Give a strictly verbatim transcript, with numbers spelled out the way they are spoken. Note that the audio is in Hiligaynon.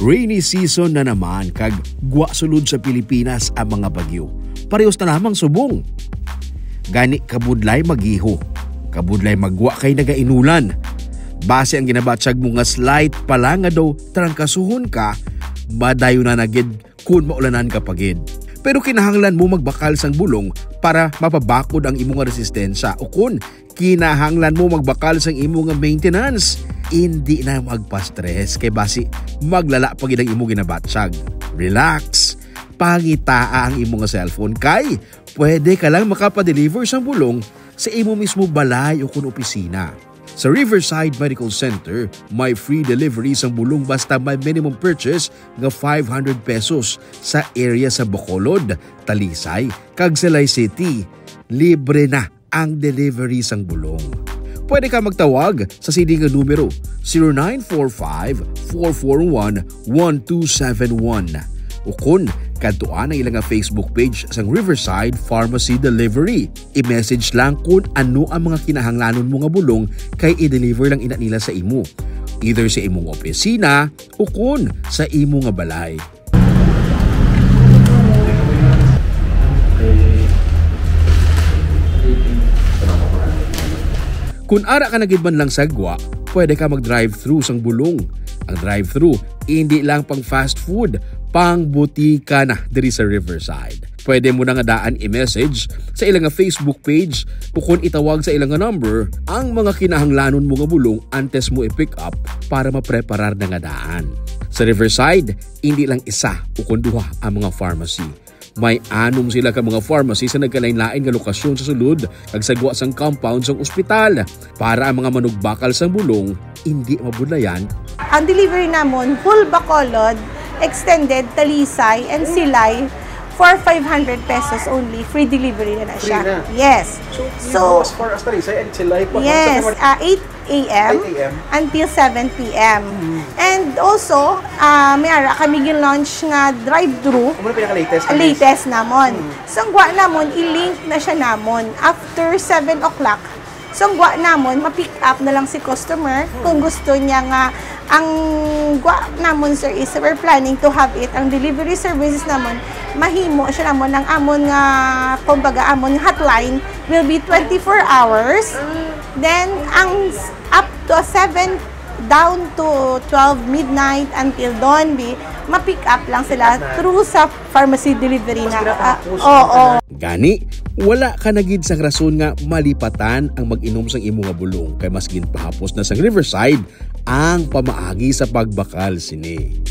Rainy season na naman kag gwa sulod sa Pilipinas ang mga bagyo. Parehos na lamang subong. Gani kabudlay mag-iho. Kabudlay maggwa kay nagainulan. Basi ang ginabatyag mo nga slight pa lang nga daw trangkasuhon ka, madayon na na gid kun maulanan ka pa gid. Pero kinahanglan mo magbakal sang bulong para mapabakod ang imo nga resistensya, ukon kinahanglan mo magbakal sang imo nga maintenance. Indi na magpa-stress kay basi maglala pa gid ang imo ginabatyag. Relax. Pangitaa ang imo nga cellphone kay pwede ka lang makapa-deliver sang bulong sa imo mismo balay o kun opisina. Sa Riverside Medical Center, may free delivery sang bulong basta may minimum purchase nga five hundred pesos sa area sa Bacolod, Talisay, kag Silay City. Libre na ang delivery sang bulong. Pwede ka magtawag sa sini nga numero, zero nine four five, four four one, one two seven one. Ukon, kadtuan ang ila nga Facebook page sang Riverside Pharmacy Delivery. I-message lang kun ano ang mga kinahanglanon mo nga bulong kay i-deliver lang ina nila sa imo, either sa imong opisina ukon sa imo nga balay. Kun ara ka na gid man lang sa gwa, pwede ka mag-drive-thru sang bulong. Ang drive-thru, indi lang pang fast food, pang butika na diri sa Riverside. Pwede mo na nga daan i-message sa ila nga Facebook page ukon itawag sa ila nga number ang mga kinahanglanon mo nga bulong antes mo i-pick up para mapreparar na nga daan. Sa Riverside, indi lang isa ukon duha ang mga pharmacy. May anom sila ka mga pharmacy sa nagkalain-lain nga lokasyon sa sulod kag sa gwa sang compound sang ospital. Para ang mga manugbakal sang bulong, indi mabudlayan. Ang delivery namon, whole Bacolod, extended, Talisay, and Silay for five hundred pesos only. Free delivery na na Free siya. na? Yes. So, So, so, as far as Talisay and Silay pa, no? Yes, Sa ah, eight a m eight a m? until seven p m. Mm. And also, ah, may ara kami gin-launch nga drive-thru. Ano na pinaka-latest na Latest namon. Mm. So, ang gwa namon, i-link na siya namon. After seven o'clock, so, ang gwa namon, ma-pick up na lang si customer kung gusto niya nga. Ang gwa namon, sir, is we're planning to have it, ang delivery services namon, mahimo siya namon, ang amon nga, kumbaga, amon hotline will be twenty-four hours. Then, ang s-, up to seven, down to twelve midnight until dawn, bi, ma-pick up lang sila Pick up na. through sa pharmacy delivery Mas na. ginatapos Ah, ang oo. tanan. Gani, wala ka na gid sang rason nga malipatan ang mag-inom sang imo nga bulong, kay mas ginpahapos na sang Riverside ang pamaagi sa pagbakal sini.